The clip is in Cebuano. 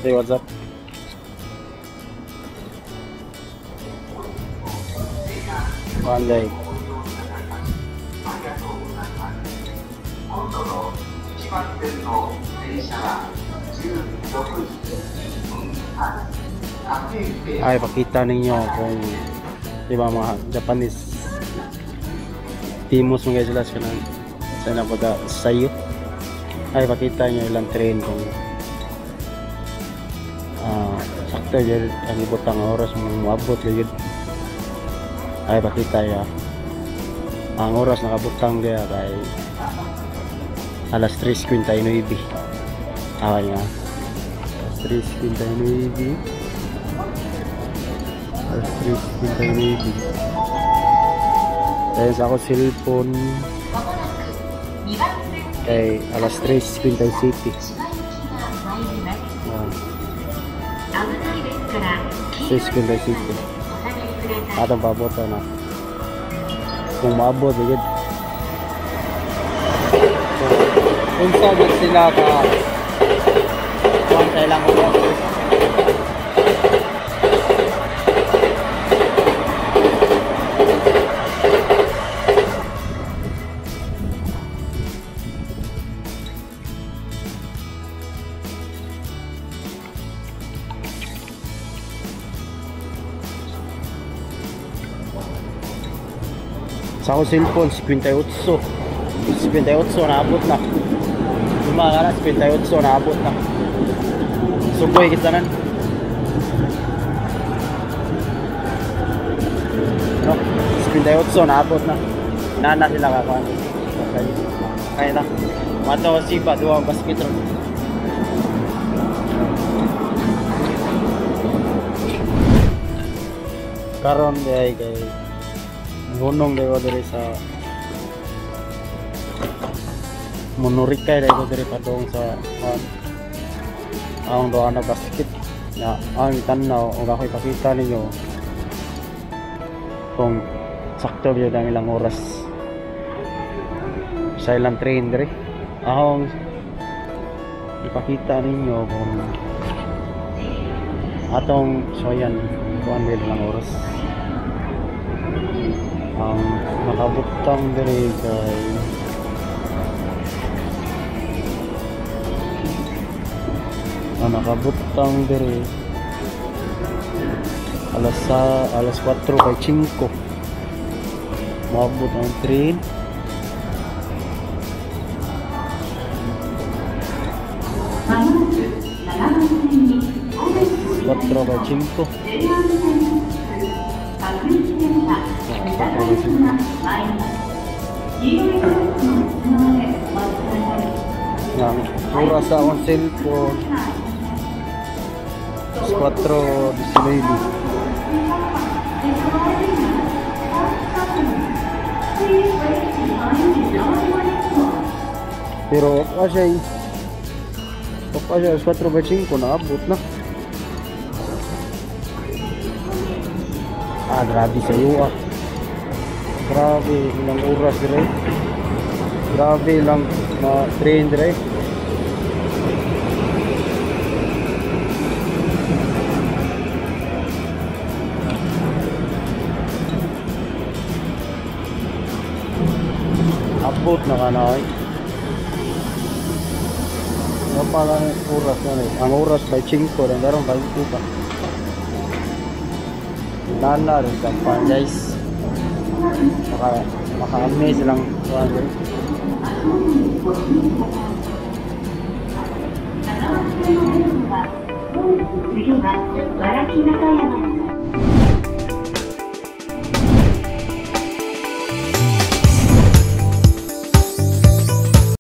Hey, what's up? One day. Ay, pakita ninyo kung di ba mga Japanese timos mga sila sa sa nabaga sayo. Ay, pakita nyo ilang train kung sakto yun ang ibutang oras mong moabot yun. Ay, pakita ya ang oras nakabutang kaya kay alas 3:59. Ay nga, alas 3:59, alas 3:59. Dahil sa ako cellphone kay alas 3:57. 6:57 atong paabot na kung maabot yun. So, unsa gud sila ka kuan sa ilang oras. Sa akong cellphone, 58. 58, naabot na. Lima ka na, 58, naabot na. Sugoy kita nan. No, 58, naabot na. Nana sila kakuan. Okay. Kaya na. Mato siba, duwa basket ron. Karon di kay gunong dayo diri sa Monorikay dayo diri padung sa ang doa na basket ya ang tan-aw ug ako ipakita ninyo kung sakto gyud ang ilang oras sa ilang train diri. Akong ipakita ninyo kung atong soyan kuan gyud ilang oras ang nakabutang diri kay ang nakabutang diri alas 4:05 moabot ang train. 4:05. Ang oras sa akong cellphone 4:19. Pero kasi alas 4:05 naabot na. Ah, grabe sa iyo ah. Grabe ilang oras dire. Grabe lang na train dire. Abot na ka na ay. Pala oras na eh. Ang oras by 5 dan karon 5 pa. Nana rin kampan guys. Maka-amaze lang kuan diri.